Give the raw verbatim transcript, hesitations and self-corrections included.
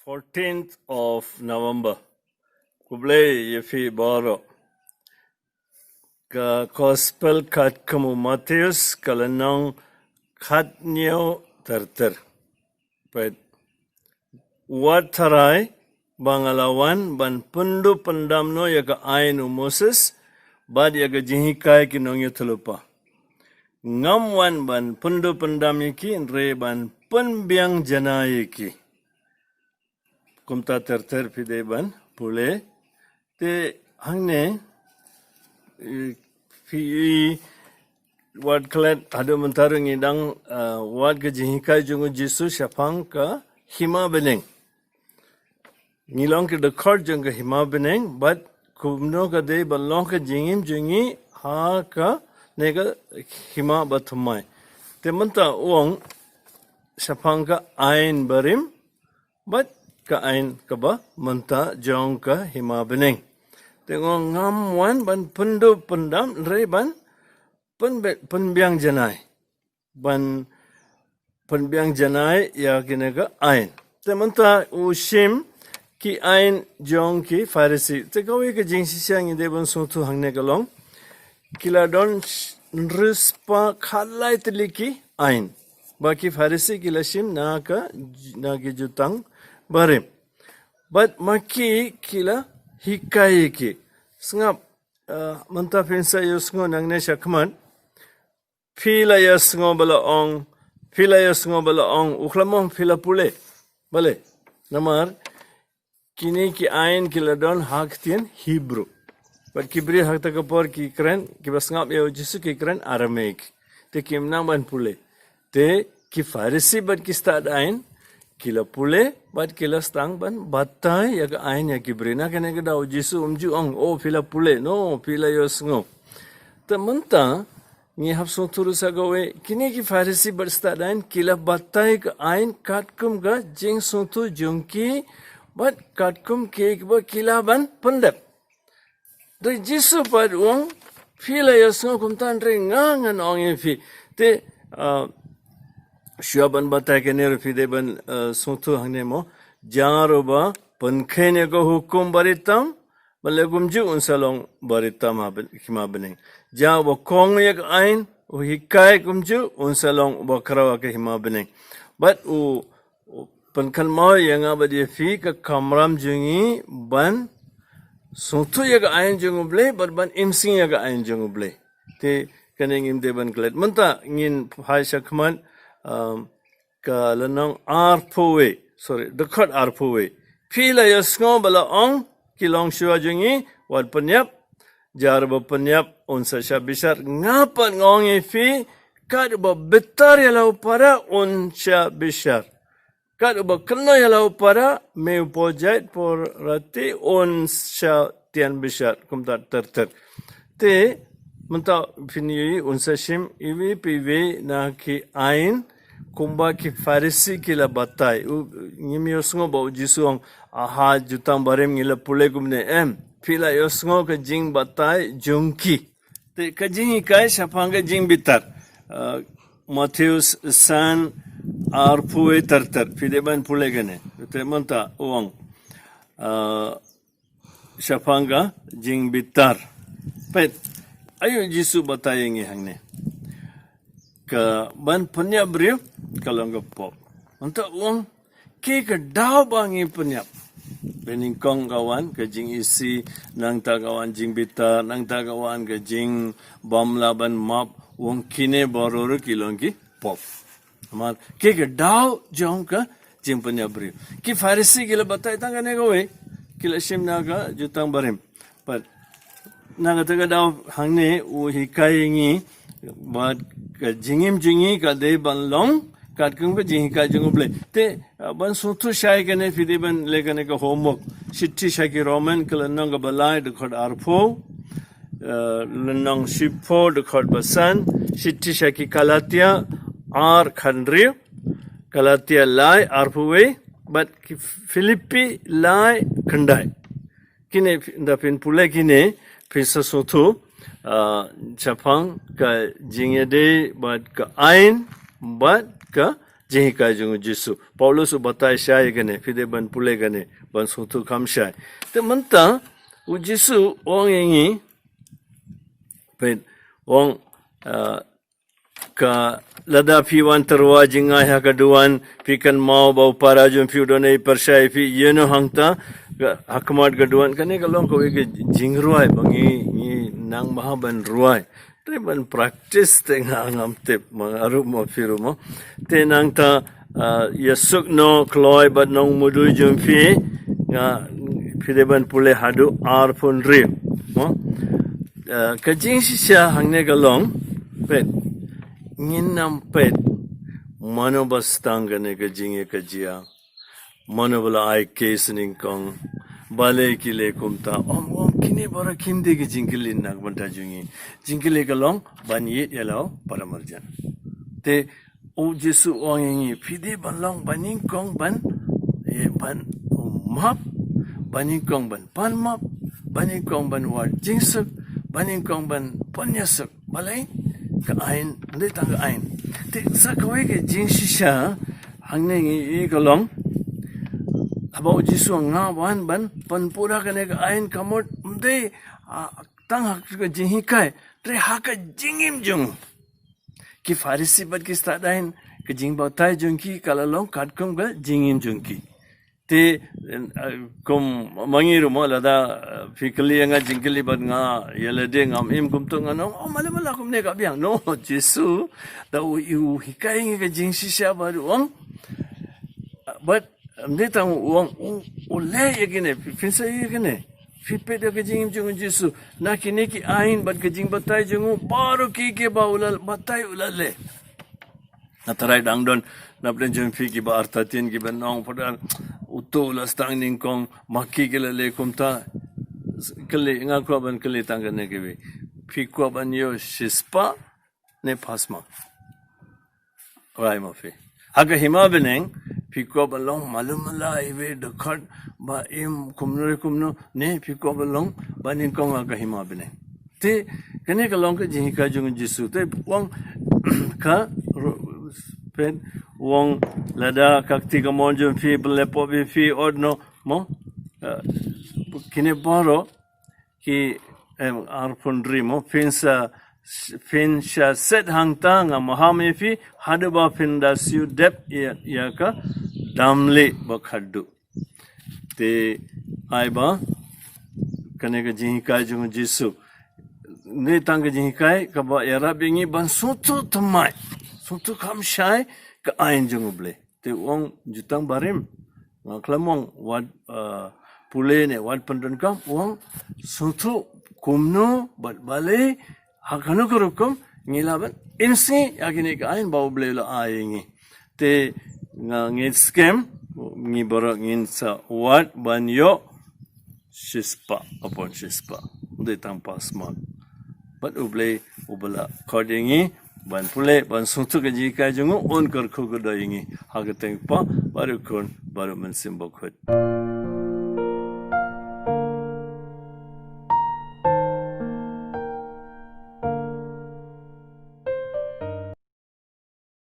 Fourteenth of November. Khublei ïa phi baroh. Ka Gospel katkum u Mathaios, ka lynnong khathynñiew ter ter. Peit. Wat tharai ba nga la wan ban pynduh pyndam noh ïa ka aiñ u Moses bad ïa ka jinghikai ki nongïathuhlypa. Ngam wan ban pynduh pyndam ïa ki, hynrei ban pynbiang janai ïa ki. Kumta ter ter phi dei ban pule. Te hangne, eh, phi i wat klet haduh mynta ruh ngi dang, eh, wat ka jinghikai jong u Jisu shaphang ka hima bneng. Ngi long ki dkhot jong ka hima bneng, bad kumno ka dei ban long ka jingim jong ngi ha kane ka hima bathymmai. Te mynta u ong shaphang ka aiñ barim, bad ka aiñ kaba mynta jong ka hima bneng. Te u ong ngam wan ban pynduh pyndam, hynrei ban pynbe-, pynbiang janai. Ban pynbiang janai ïa kine ki aiñ. Te mynta u shim ki aiñ jong ki Pharisi. Te kawei ka jingshisha ngi dei ban sngewthuh hangne ka long, ki la don sh-, hynriew spah khatlai tylli ki aiñ ba ki Pharisi ki la shim na ka, na ki jutang barim. Bad ma ki ki la hikai ïa ki. Sngap, eh, mynta phin sa ïohsngew nangne shakhmat. Phi la ïohsngew ba la ong, phi la ïohsngew ba la ong, u khlem ong phi la pule. Balei? Namar kine ki aiñ ki la don ha ka ktien Hebrew. Bad ki briew ha kata ka por ki kren, kiba sngap ïa u Jisu ki kren Aramaic. Te kim nang ban pule. Te ki Pharisi bad ki stad aiñ ki la pule, bad ki la sdang ban batai ïa ka aiñ ïa ki briew. Na kane ka daw u Jisu um ju ong, "Oh, phi la pule." No, phi la ïohsngew. Te mynta ngi hap sngewthuh ruh sa kawei, kine ki Pharisi bad stad aiñ ki la batai ka aiñ katkum ka jingsngewthuh jong ki, bad katkum ki, kiba ki lah ban pyndep. Dei Jisu pat u ong, phi la ïohsngew kumta, hynrei nga ngan ong ïa phi. Te, ah, shuwa ban batai kane ruh phi dei ban, ah, sngewthuh hangne mo. Jar uba pynkheiñ ïa ka hukum barit tam, ban leh kumjuh un sa long barit tam ha bn-, hima bneng. Jar uba kohnguh ïa ka aiñ, u hikai kumjuh, un sa long uba khraw ha ka hima bneng. Bad u, u pynkynmaw ïa nga bad ïa phi ka kamram jong ngi ban sngewthuh ïa ka aiñ jong U Blei, bad ban imsngi ïa ka aiñ jong U Blei. Te kane ngim dei ban klet. Mynta ngin phai shakhmat, um, ka lynnong arphew wei, sorry, dkhot arphew wei. Phi la ïohsngew ba la ong, ki longshuwa jong ngi, wat pynïap, jar uba pynïap un sa shah bishar. Nga pat nga ong ïa phi, kat uba bitar ïa la u para un shah bishar. Kat uba kynnoh ïa la u para, me u por jait por rati un shah tian bishar, kumta ter ter. Te mynta phin ïohi un sa shim iwei pa iwei na ki aiñ kumba ki Pharisi ki la batai. U, ngim ïohsngew ba u Jisu u ong, "Aha, jutang barim ngi la pule kumne." Em, phi la ïohsngew ka jingbatai jong ki. Te ka jinghikai shaphang ka jingbitar. Uh, Mathaios san arphew wei ter ter. Phi dei ban pule kane. Te mynta u ong, uh, shaphang ka jingbitar. Peit, aïu Jisu batai ïa ngi hangne. Ka ban pynïap briew ka long ka pop. Mynta u ong, ki ka daw ba ngi pynïap. Banyngkong ka wan ka jingisih, nangta ka wan jingbitar, nangta ka wan ka jingbym lah ban map, u ong kine baroh ruh ki long ki pop. Namar ki ka daw jong ka jingpynïap briew. Ki Pharisi ki la batai tang kane kawei, ki la shim na ka jutang barim. Pat na kata ka daw hangne u hikai ïa ngi ba ka jingim jong ngi ka dei ban long katkum ka jinghikai jong U Blei. Te, uh, ban sngewthuh shai kane phi dei ban leh kane ka homework. Shithi sha ki Roman ka lynnong kaba lai dkhot arphew, uh, lynnong shiphew dkhot ba san, shithi sha ki Galatia ar khathynriew, Galatia lai arphew wei, bad ki Philippi lai khyndai. Kine phi-, ynda phin pule kine, phin sa sngewthuh, ah, shaphang ka jingïadei bad ka aiñ, bad ka jinghikai jong u Jisu. Paulus u batai shai kane, phi dei ban pule kane, ban sngewthuh kham shai. Te mynta, u Jisu u ong ïa ngi, peit, u ong, ah, ka lada phi wan tyrwa jngai ha ka duwan, phi kynmaw ba u para jong phi u don ei pyrshah ïa phi, ïano hangta, ka, ha khmat ka duwan, kane ka long kawei ka jingrwai, ba ngi, ngi nang bha ban rwai. Te ban practice te nga ngam tip, ma nga ruh ma phi ruh ma. Te nangta, ah, ïasuk noh kloi bad nongmudui jong phi, nga phi dei ban pule haduh arphew hynriew. Mo? Ah, ka jingshisha hangne ka long, peit, ngin ym peit mano ba sdang kane ka jingïakajia. Mano ba la ai case nyngkong, balei ki leh kumta, ym, ym, kine baroh kim dei ki jingkylli na ka bynta jong ngi. Jingkylli ka long ban ïeit ïa la u para marjan. Te u Jisu u ong ïa ngi, phi dei ban long banyngkong ban, eh, ban map, banyngkong ban pan map, banyngkong ban wad jingsuk, banyngkong ban pynïasuk. Balei? Ka aiñ, ym dei tang ka aiñ. Te sa kawei ka jingshisha hangne ngi ïohi ka long, haba u Jisu u ong nga wan ban pynpura kane ka aiñ ka mut, ym dei, ah, tang ha ka jinghikai, hynrei ha ka jingim jong u. Ki Pharisi bad ki stad aiñ, ka jingbatai jong ki ka la long katkum ka jingim jong ki. Te, eh, kum ma ngi ruh mo, lada, eh, phi kylli ïa nga jingkylli bad nga ïa lade ngam im kumto, ngan ong, oh, mala mala kumne ka biang. No, Jisu da u, u hikai ngi ka jingshisha bad u ong, bad ym dei tang u ong, u, u leh ïa kine, phi, phin sa ïa kine. Phi peit ïa ka jingim jong u Jisu, na kine ki aiñ bad ka jingbatai jong u, baroh ki, kiba u la batai u la leh. Nga tharai dang don napdeng jong phi kiba artatien, kiba ong, Phadar, uto u la sdang nyngkong, ma ki ki la leh kumta. Kylli, nga kwah ban kylli tang kane kawei. Phi kwah ban ïoh shispah ne pass mark? Rai ma phi. Ha ka hima bneng, phi kwah ban long mala mala, iwei i dkhot ba im, kumno re kumno, ne phi kwah ban long banyngkong ha ka hima bneng? Te kane ka long ka jinghikai jong u Jisu. Te u ong ka ru-, peit, u ong lada ka kti kamon jong phi ba la pop ïa phi, ot noh, mo? Eh, kine baroh ki, em, arphew hynriew mo, phin sa, phin sa set hangta, nga maham ïa phi, haduh ba phin da siew dep ïa, ïa ka dam lieh ba khatduh. Te ai ba kane ka jinghikai jong u Jisu, ne tang ka jinghikai kaba ïarap ïa ngi ban sngewthuh thymmai, sngewthuh kham shai ka aiñ jong u Blei. Te u ong, jutang barim, nga khlem ong wat, uh, pule ne wat pyndonkam, u ong sngewthuh kumno bad balei, ha kano ka rukom ngi lah ban imsngi ïa kine ki aiñ ba u Blei u la ai ïa ngi. Te nga ngeit skhem ngi baroh ngin sa wad ban ïoh shispah upon shispah, ym dei tang pass mark. Bad u Blei uba la khot ïa ngi ban pule, ban sngewthuh ka jinghikai jong u, un kyrkhu kyrdoh ïa ngi ha ka kyrteng u Kpa bad u Khun bad u Mynsiem Bakhuid.